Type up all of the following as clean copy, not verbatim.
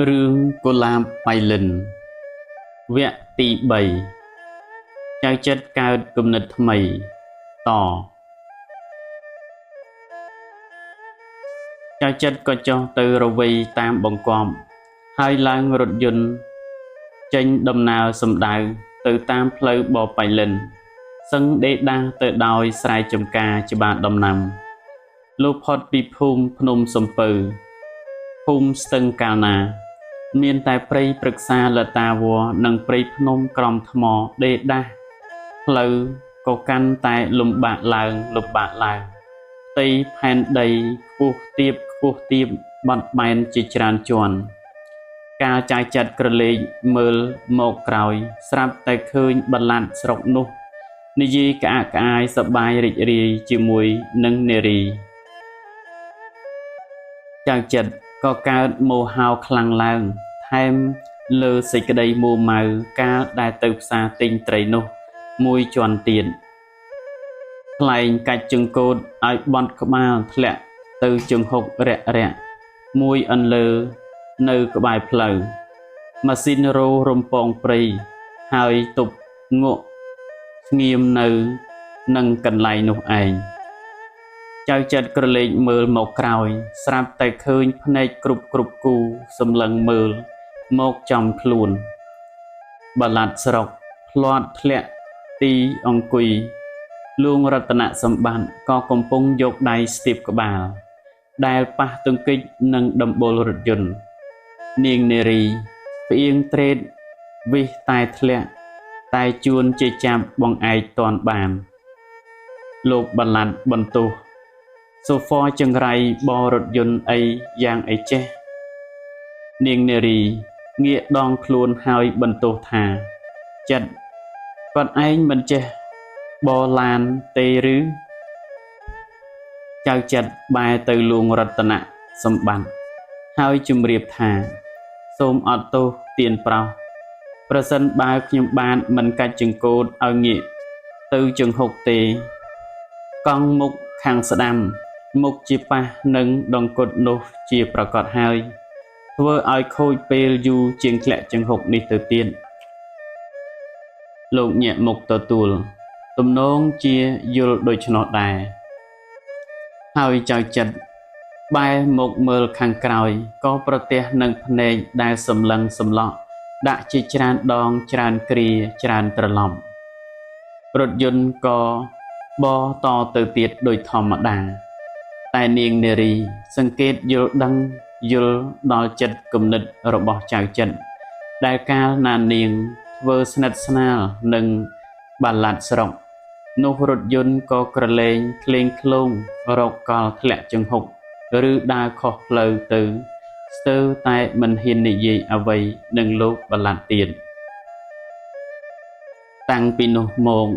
រឿងកុលាបប៉ៃលិនវគ្គទី3ចៅចិត្តកើតគំនិតថ្មីតចៅចិត្តក៏ចុះទៅរវៃតាមបង្គាប់ហើយឡើងរថយន្តចេញដំណើរសំដៅទៅតាមផ្លូវបប៉ៃលិនសឹងដេដាសទៅដោយស្រែចម្ការច្បារដំណាំលុះផុតពីភូមិភ្នំសំពៅភូមិស្ទឹងកាលណាមានតែព្រៃព្រឹក្សាលតាវរនិងព្រៃភ្នំក្រំថ្មដេដាសផ្លូវក៏កាន់តែលំបាកឡើងលំបាកឡើងផ្ទៃផែនដីខ្ពស់ទាបខ្ពស់ទាបបត់បែនជាច្រើនជាន់កាលចៅចិត្តក្រឡេកមើលមកក្រោយស្រាប់តែឃើញបន្លាត់ស្រុកនោះនិយាយក្អាកក្អាយសប្បាយរីករាយជាមួយនឹងនារីចៅចិត្តក៏កើតមោហោខ្លាំងឡើងថែមលើសេចក្តីមួម៉ៅកាលដែលទៅផ្សារទិញត្រីនោះមួយជាន់ទៀតថ្លែងកាច់ចង្កូតឲ្យបត់ក្បាលធ្លាក់ទៅជង្ហុករាក់រាក់មួយអន្លើនៅក្បែរផ្លូវម៉ាស៊ីនរោរំពងព្រៃហើយទប់ងក់ស្ងៀមនៅនឹងកន្លែងនោះឯងចៅចិត្តក្រឡេកមើលមកក្រោយស្រាប់តែឃើញភ្នែកគ្រប់គ្រប់គូសម្លឹងមើលមកចំខ្លួនបលាត់ស្រុកភ្លាត់ធ្លាក់ទីអង្គុយលួងរតនសម្បត្តិក៏កំពុងយកដៃស្ទាបក្បាលដែលប៉ះទង្គិចនឹងដំបូលរថយន្តនាងនារីផ្អៀងត្រេតវិះតែធ្លាក់តែជួនជាចាប់បងឯកតន់បានលោកបលាត់បន្ទោសសូហ្វចង្រៃបរថយន្តអីយ៉ាងអីចេះនាងនារីងាកដងខ្លួនហើយបន្ទោសថាចិត្តគាត់ឯងមិនចេះបឡានទេឬចៅចិត្តបែរទៅលួងរតនសម្បត្តិហើយជម្រាបថាសូមអត់ទោសទៀនប្រោសប្រសិនបើខ្ញុំបាទមិនកាច់ចង្កូតឲ្យងាកទៅជង្ហុកទេកង់មុខខាងស្ដាំមុខជាប៉ះនឹងដង្គត់នោះជាប្រកបហើយធ្វើឲ្យខូចពេលយូរជាងធ្លាក់ជង្ហុកនេះទៅទៀតលោកញាក់មុខទទួលទំនងជាយល់ដូច្នោះដែរហើយចៅចិត្តបែរមកមើលខាងក្រោយក៏ប្រទះនឹងភ្នែកដែលសម្លឹងសម្លក់ដាក់ជាច្រើនដងច្រើនគ្រាច្រើនត្រឡប់រថយន្តក៏បតទៅទៀតដោយធម្មតាតែនាងនារីសង្កេតយល់ដឹងយល់ដល់ចិត្តគំនិតរបស់ចៅចិត្តដែលកាលណានាងធ្វើស្និទ្ធស្នាលនឹងបាឡាត់ស្រុកនោះរថយន្តក៏ក្រឡេងក្លេងក្លងរកកលធ្លាក់ជង្ហុកឬដើរខុសផ្លូវទៅស្ទើរតែមិនហ៊ាននិយាយអ្វីនឹងលោកបាឡាត់ទៀតតាំងពីនោះមក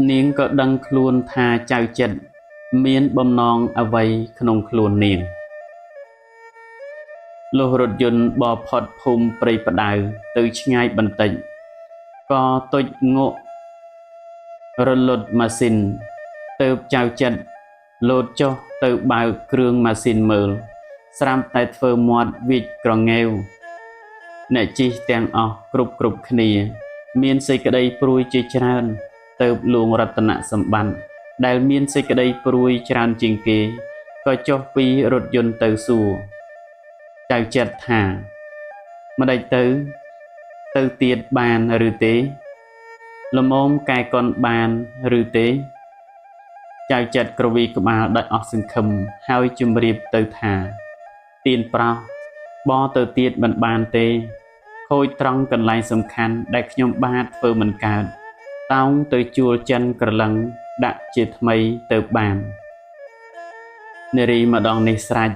នាងក៏ដឹងខ្លួនថាចៅចិត្តមានបំណងអ្វីក្នុងខ្លួននាងលុះរថយន្តបផុតភូមិព្រៃផ្ដៅទៅឆ្ងាយបន្តិចក៏ទុចងក់រលត់ម៉ាស៊ីនទៅចៅចិត្តលោតចុះទៅបើកគ្រឿងម៉ាស៊ីនមើលស្រាប់តែធ្វើមាត់វិចក្រងេវអ្នកជិះទាំងអស់គ្រប់គ្រប់គ្នាមានសេចក្តីព្រួយជាច្រើនទៅលួងរតនសម្បត្តិដែលមានសេចក្តីព្រួយច្រើនជាងគេក៏ចុះពីរថយន្តទៅសួរចៅចិត្តថាម្ដេចទៅទៅទៀតបានឬទេល្មមកែកុនបានឬទេចៅចិត្តក្រវីក្បាលដោយអស់សង្ឃឹមហើយជម្រាបទៅថាទៀនប្រោសបទៅទៀតមិនបានទេខូចត្រង់កន្លែងសំខាន់ដែលខ្ញុំបាទធ្វើមិនកើតតោងទៅជួលចិនក្រឡឹងដាក់ជាថ្មីទៅបាននារីម្ដងនេះស្រេច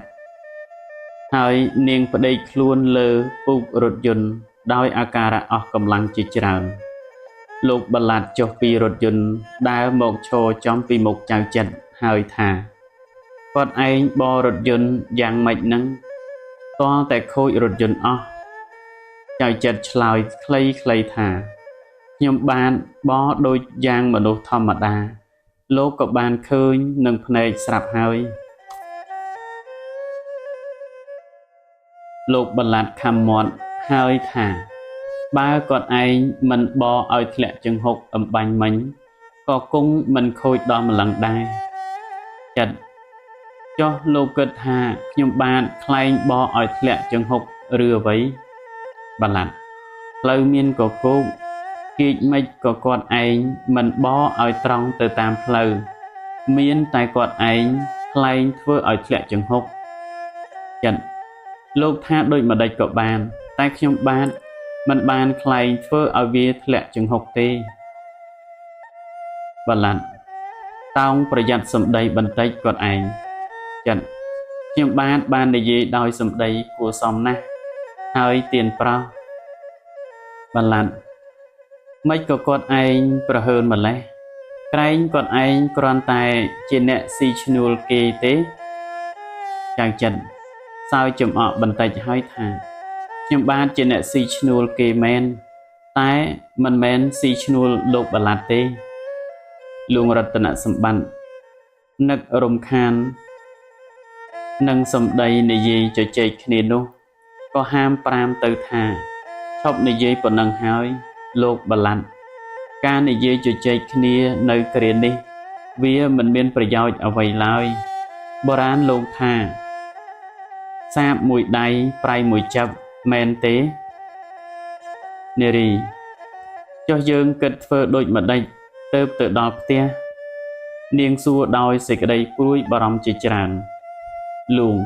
ហើយនាងប្តីខ្លួនលើពូករថយន្តដោយអាការៈអស់កម្លាំងជាច្រើនលោកបលាត់ចុះពីរថយន្តដើរមកឈរចំពីមុខចៅចិត្តហើយថាគាត់ឯងបរថយន្តយ៉ាងម៉េចនឹងទាល់តែខូចរថយន្តអស់ចៅចិត្តឆ្លើយខ្លីៗថាខ្ញុំបានបរដូចយ៉ាងមនុស្សធម្មតាលោកក៏បានឃើញនឹងភ្នែកស្រាប់ហើយ លោកបន្លាត់ខំមាត់ហើយថា បើគាត់ឯងមិនបរឲ្យធ្លាក់ជង្ហុកអំបាញ់មិញ ក៏គង់មិនខូចដល់ម្លឹងដែរ ចិត្តចុះលោកគិតថាខ្ញុំបាទក្លែងបរឲ្យធ្លាក់ជង្ហុកឬអ្វី បន្លាត់ផ្លូវមានកគោកគៀចម៉េចក៏គាត់ឯងមិនបរឲ្យត្រង់ទៅតាមផ្លូវ មានតែគាត់ឯងក្លែងធ្វើឲ្យធ្លាក់ជង្ហុក ចិត្តលោកថាដូចម្ដេចក៏បាន តែខ្ញុំបាទមិនបានក្លែងធ្វើឲ្យវាធ្លាក់ជង្ហុកទេ បន្លាត់តោងប្រយ័ត្នសម្ដីបន្តិចគាត់ឯង ចិត្តខ្ញុំបាទបាននិយាយដោយសម្ដីគួរសមណាស់ហើយទៀនប្រោះ បន្លាត់ម៉េចក៏គាត់ឯងប្រហើនម្លេះក្រែងគាត់ឯងគ្រាន់តែជាអ្នកស៊ីឈ្នួលគេទេចៅចិត្តសើចចំអកបន្តិចហើយថាខ្ញុំបាទជាអ្នកស៊ីឈ្នួលគេមែនតែមិនមែនស៊ីឈ្នួលលោកបន្លាត់ទេលួងរតនសម្បត្តិនឹករំខាននឹងសម្ដីនិយាយជជែកគ្នានោះក៏ហាមប្រាមទៅថាឈប់និយាយប៉ុណ្ណឹងហើយលោកបន្លាត់ការនិយាយជជែកគ្នានៅគ្រានេះវាមិនមានប្រយោជន៍អ្វីឡើយបុរាណលោកថាសាបមួយដៃប្រៃមួយចាប់មែនទេនារីចុះយើងគិតធ្វើដូចម្ដេចទៅទៅដល់ផ្ទះនាងសួរដោយសេចក្តីព្រួយបារម្ភជាច្រើនលួង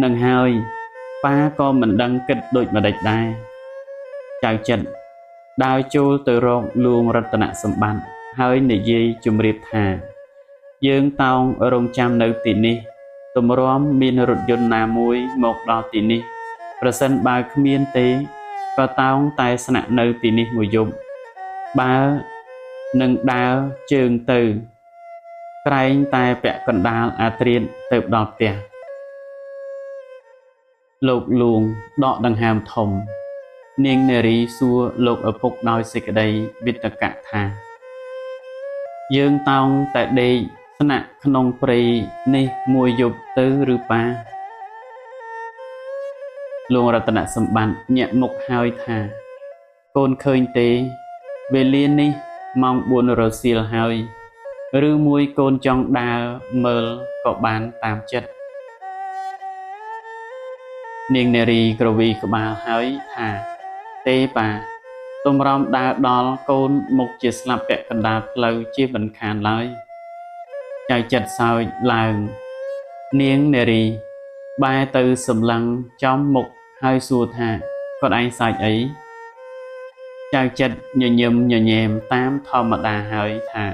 នឹងហើយប៉ាក៏មិនដឹងគិតដូចម្ដេចដែរចៅចិត្តដើរចូលទៅរកលួងរតនសម្បត្តិហើយនិយាយជម្រាបថាយើងតោងរងចាំនៅទីនេះទម្រាំមានរថយន្តណាមួយមកដល់ទីនេះប្រសិនបើគ្មានទេក៏តោងតែស្នាក់នៅទីនេះមួយយប់បើនឹងដើរជើងទៅក្រែងតែពាក់កណ្ដាលអាត្រៀតទៅដល់ផ្ទះលោកលួងដកដង្ហើមធំនាងនារីសួរលោកឪពុកដោយសេចក្តីវិតកៈថាយើងតោងតែដេកស្នាក់ក្នុងព្រៃនេះមួយយប់ទៅឬប៉ាលួងរតនសម្បត្តិញាក់មុខហើយថាកូនឃើញទេវេលានេះម៉ោង4រសៀលហើយឬមួយកូនចង់ដើរមើលក៏បានតាមចិត្តនាងនារីក្រវីក្បាលហើយថាទេប៉ាទម្រាំដើរដល់កូនមុខជាស្លាប់ពាក់កណ្ដាលផ្លូវជាមិនខានឡើយចៅចិត្តសើចឡើងនាងនារីបែរទៅសម្លឹងចំមុខហើយសួរថាគាត់ឯងសើចអីចៅចិត្តញញឹមញញែមតាមធម្មតាហើយថា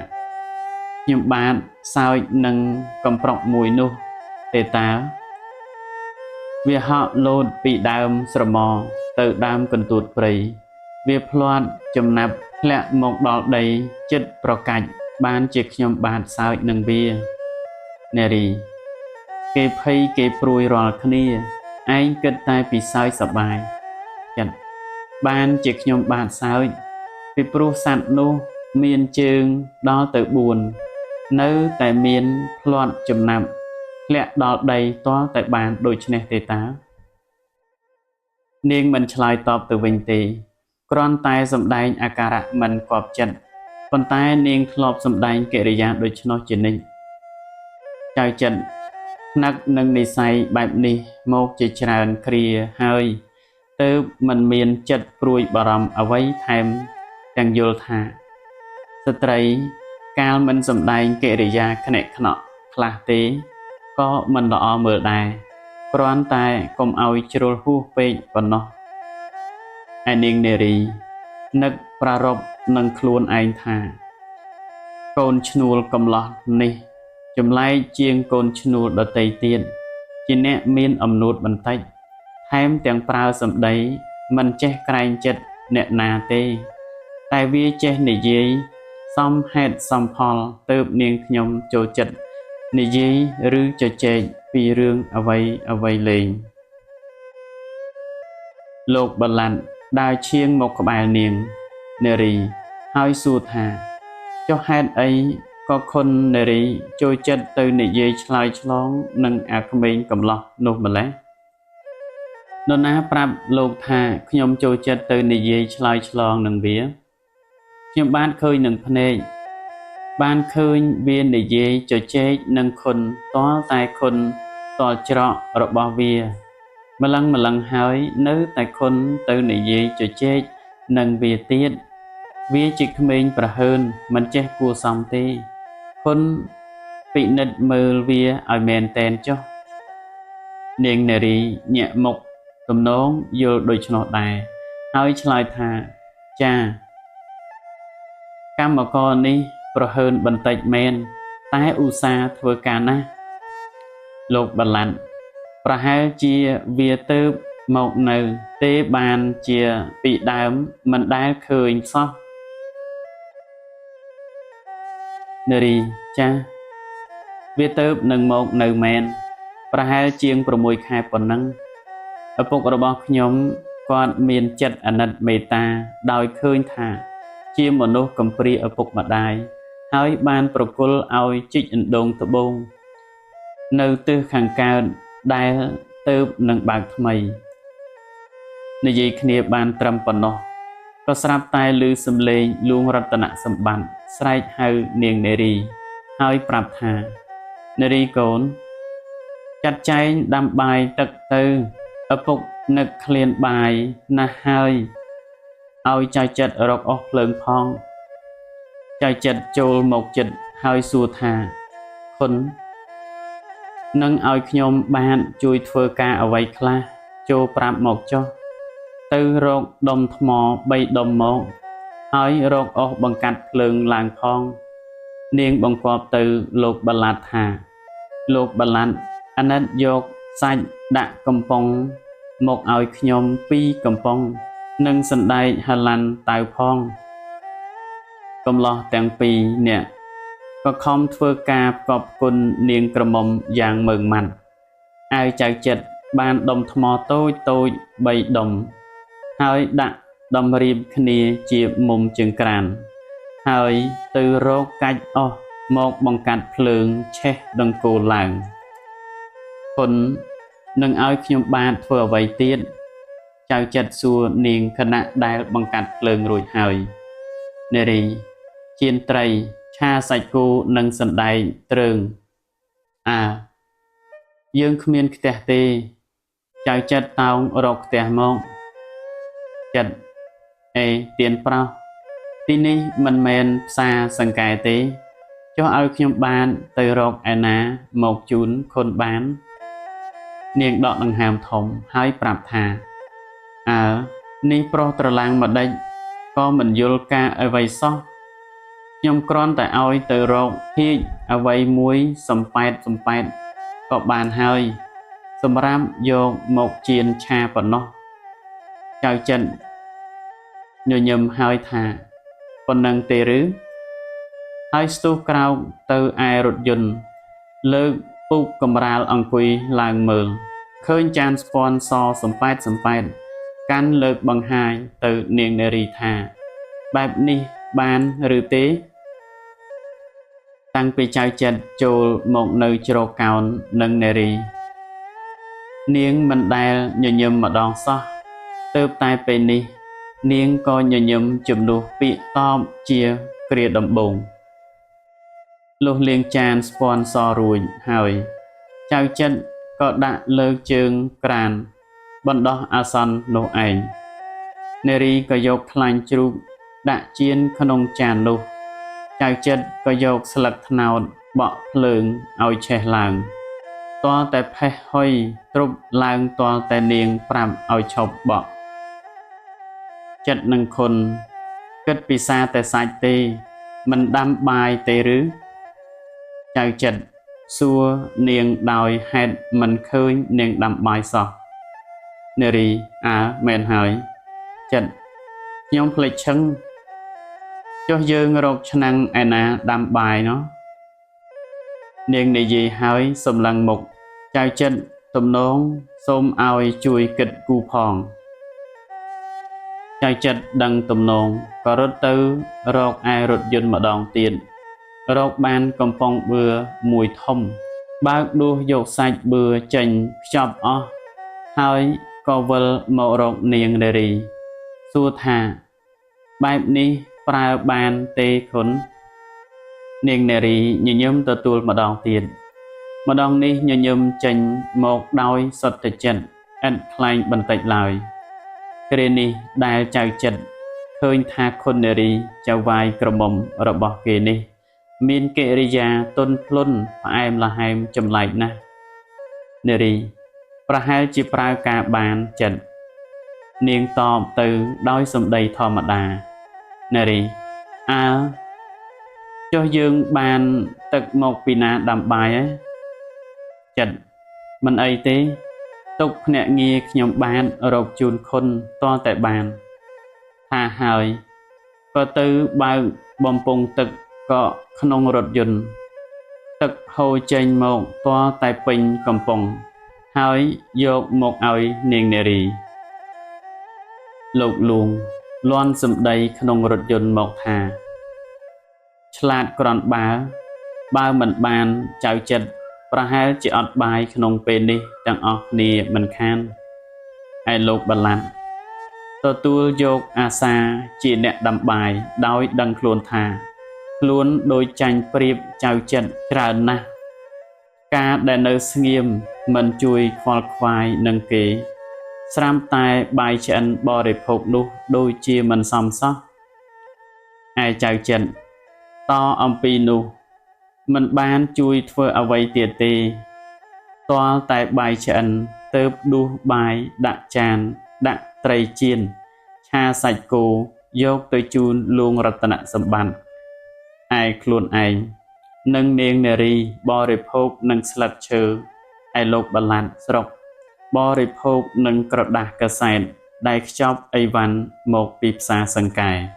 ខ្ញុំបាទសើចនឹងកំប្រុកមួយនោះទេតើវាហក់លោតពីដើមស្រមទៅដើមកន្ទួតព្រៃវាភ្លាត់ចំណាប់ធ្លាក់មកដល់ដីចិត្តប្រកាច់បានជាខ្ញុំបាទសើចនឹងវានារីគេភ័យគេព្រួយរាល់គ្នាឯងគិតតែពីសើចសប្បាយចិត្តបានជាខ្ញុំបាទសើចពីព្រោះសត្វនោះមានជើងដល់ទៅ4នៅតែមានភ្លាត់ចំណាប់ធ្លាក់ដល់ដីទាល់តែបានដូច្នេះទេតើនាងមិនឆ្លើយតបទៅវិញទេគ្រាន់តែសម្ដែងអាការៈមិនគាប់ចិត្តប៉ុន្តែនាងធ្លាប់សម្ដែងកិរិយាដូច្នោះជានិច្ចចៅចិត្តថ្នឹកនឹងនិស័យបែបនេះមកជាច្រើនគ្រាហើយទើបមិនមានចិត្តព្រួយបារម្ភអ្វីថែមទាំងយល់ថាស្ត្រីកាលមិនសម្ដែងកិរិយាខ្នែកខ្នក់ខ្លះទេក៏មិនល្អមើលដែរគ្រាន់តែកុំឲ្យជ្រុលហួសពេកប៉ុណ្ណោះឯនាងនារីនឹកប្រារព្ធនឹងខ្លួនឯងថាកូនឈ្នួលកំឡោះនេះចម្លែកជាងកូនឈ្នួលដទៃទៀតជាអ្នកមានអំនួតបន្តិចថែមទាំងប្រើសម្ដីមិនចេះក្រែងចិត្តអ្នកណាទេតែវាចេះនិយាយសមហេតុសមផលទើបនាងខ្ញុំចូលចិត្តនិយាយឬជជែកពីរឿងអ្វីអ្វីលេងលោកបន្លាត់ដើរឈៀងមកក្បែរនាងនារីហើយសួរថាចុះហេតុអីក៏ខុននារីចូលចិត្តទៅនិយាយឆ្លើយឆ្លងនឹងអាក្មេងកំឡោះនោះម្ល៉េះ? នរណាប្រាប់លោកថាខ្ញុំចូលចិត្តទៅនិយាយឆ្លើយឆ្លងនឹងវាខ្ញុំបានឃើញនឹងភ្នែកបានឃើញវានិយាយជជែកនឹងខុនទាល់តែខុនទាល់ច្រករបស់វាម្លឹងម្លឹងហើយនៅតែខុនទៅនិយាយជជែកនឹងវាទៀតវាជាក្មេងប្រហើនមិនចេះគួរសមទេខុនពិនិត្យមើលវាឲ្យមែនតែនចុះនាងនារីញាក់មុខទំនងយល់ដូច្នោះដែរហើយឆ្លើយថាចាកម្មករនេះប្រហើនបន្តិចមែនតែឧស្សាហ៍ធ្វើការណាស់លោកបលាន់ប្រហែលជាវាទៅមកនៅទេបានជាពីដើមមិនដែលឃើញសោះនារីចាស់វាទៅនឹងមកនៅមែនប្រហែលជាង6ខែប៉ុណ្ណឹងឪពុករបស់ខ្ញុំគាត់មានចិត្តអាណិតមេត្តាដោយឃើញថាជាមនុស្សកំព្រាឪពុកម្ដាយហើយបានប្រគល់ឲ្យជីកអណ្ដូងត្បូងនៅទិសខាងកើតដែលទៅនឹងបើកថ្មីនិយាយគ្នាបានត្រឹមប៉ុណ្ណោះក៏ស្រាប់តែឮសំឡេងលួងរតនសម្បត្តិស្រែកហៅនាងនារីហើយប្រាប់ថានារីកូនចាត់ចែងដាំបាយទឹកទៅឪពុកនឹកឃ្លានបាយណាស់ហើយឲ្យចៅចិត្តរកអស់ភ្លើងផងចៅចិត្តចូលមកចិត្តហើយសួរថាខុននឹងឲ្យខ្ញុំបានជួយធ្វើការអ្វីខ្លះចូលប្រាប់មកចុះទៅរកដុំថ្ម3ដុំមកហើយរកអស់បង្កាត់ភ្លើងឡើងផងនាងបង្គាប់ទៅលោកបលាត់ថាលោកបលាត់អាណិតយកសាច់ដាក់កំប៉ុងមកឲ្យខ្ញុំ2កំប៉ុងនិងសណ្ដែកហឡាន់តៅផងកំឡោះទាំងពីរនាក់ក៏ខំធ្វើការផ្គប់គុណនាងក្រមុំយ៉ាងម៉ឺងម៉ាត់ឯចៅចិត្តបានដុំថ្មតូចតូច3ដុំហើយដាក់តម្រៀបគ្នាជាមុំជើងក្រានហើយទៅរកកាច់អស់មកបង្កាត់ភ្លើងឆេះដង្គោលឡើងខុននឹងឲ្យខ្ញុំបាទធ្វើអ្វីទៀតចៅចិត្តសួរនាងខណៈដែលបង្កាត់ភ្លើងរួចហើយនារីចៀនត្រីឆាសាច់គោនិងសណ្ដែកទ្រើងអើយើងគ្មានខ្ទះទេចៅចិត្តតោងរកខ្ទះមកចិត្តអេទៀនប្រោះទីនេះមិនមែនផ្សារសង្កែទេចុះឲ្យខ្ញុំបានទៅរកឯណាមកជូនខុនបាននាងដកដង្ហើមធំហើយប្រាប់ថាអើនេះប្រុសត្រឡាំងម្ដេចក៏មិនយល់ការអ្វីសោះខ្ញុំគ្រាន់តែឲ្យទៅរកហៀចអ្វីមួយសំប៉ែតសំប៉ែតក៏បានហើយសម្រាប់យកមកចៀនឆាប៉ុណ្ណោះចៅចិត្តញញឹមហើយថាប៉ុណ្ណឹងទេឬហើយស្ទុះក្រោកទៅឯរថយន្តលើកពុកកម្រាលអង្គុយឡើងមើលឃើញចានស្ពាន់សសំប៉ែតសំប៉ែតកាន់លើកបង្ហាញទៅនាងនារីថាបែបនេះបានឬទេតាំងពីចៅចិត្តចូលមកនៅជ្រកកោននឹងនារីនាងមិនដែលញញឹមម្ដងសោះទៅតែពេលនេះនាងក៏ញញឹមជំនួសពាក្យតបជាគ្រាដំបូងលុះលាងចានស្ពាន់សរួចហើយចៅចិត្តក៏ដាក់លើកជើងក្រានបណ្ដោះអាសន្ននោះឯងនារីក៏យកខ្លាញ់ជ្រូកដាក់ចៀនក្នុងចាននោះចៅចិត្តក៏យកស្លឹកត្នោតបក់ភ្លើងឲ្យឆេះឡើងទាល់តែផេះហុយទ្រប់ឡើងទាល់តែនាងប្រាប់ឲ្យឈប់បក់ចិត្តនឹងខុនគិតពិសាតែសាច់ទេមិនដាំបាយទេឬចៅចិត្តសួរនាងដោយហេតុមិនឃើញនាងដាំបាយសោះនារីអើមែនហើយចិត្តខ្ញុំភ្លេចឈឹងចុះយើងរកឆ្នាំងឯណាដាំបាយណោះនាងនិយាយហើយសម្លឹងមុខចៅចិត្តទំនងសូមឲ្យជួយគិតគូផងចៅចិត្តដឹងទំនងក៏រត់ទៅរកឯរថយន្តម្ដងទៀតរកបានកំប៉ុងបឿមួយធំបើកដួសយកសាច់បឿចេញខ្ចប់អស់ហើយ ក៏វិលមករកនាងនារី សួរថា បែបនេះប្រើបានទេខុន នាងនារីញញឹមទទួលម្ដងទៀត ម្ដងនេះញញឹមចេញមកដោយសុទ្ធចិត្តឥតខ្លែងបន្តិចឡើយ គ្រានេះដែលចៅចិត្តឃើញថាខុននារីចៅវាយក្រមុំរបស់គេនេះ មានកិរិយាទន់ភ្លន់ផ្អែមល្ហែមចម្លែកណាស់ នារី ប្រហែលជាប្រើការបានចិត្ត នាងតបទៅដោយសម្ដីធម្មតា នារី អើចុះយើងបានទឹកមកពីណាដាំបាយហ៎ ចិត្ត មិនអីទេ ទុកភ្នាក់ងារខ្ញុំបានរកជូនខុនទាល់តែបាន ថាហើយ ក៏ទៅបើកបំពង់ទឹកក៏ក្នុងរថយន្ត ទឹកហូរចេញមកទាល់តែពេញកំប៉ុង ហើយយកមកឲ្យនាងនារី លោកលួងលាន់សម្ដីក្នុងរថយន្តមកថា ឆ្លាតគ្រាន់បើ បើមិនបានចៅចិត្ត ប្រហែលជាអត់បាយក្នុងពេលនេះទាំងអស់គ្នាមិនខាន ឯលោកបលាន់ទទួលយកអាសាជាអ្នកដាំបាយដោយដឹងខ្លួនថា ខ្លួនដូចចាញ់ប្រៀបចៅចិត្តច្រើនណាស់ ការដែលនៅស្ងៀមមិនជួយខ្វល់ខ្វាយនឹងគេ ស្រាប់តែបាយឆ្អិនបរិភោគនោះដូចជាមិនសមសោះ ឯចៅចិត្តតអំពីនោះមិនបានជួយធ្វើអ្វីទៀតទេ ទាល់តែបាយឆ្អិនទើបដួសបាយដាក់ចានដាក់ត្រីចៀនឆាសាច់គោយកទៅជូនលួងរតនសម្បត្តិ ឯខ្លួនឯងនិងនាងនារីបរិភោគនឹងស្លឹកឈើ ឯលោកបលាន់ស្រុកបរិភោគនឹងក្រដាសកាសែតដែលខ្ចប់អីវ៉ាន់មកពីផ្សារសង្កែ។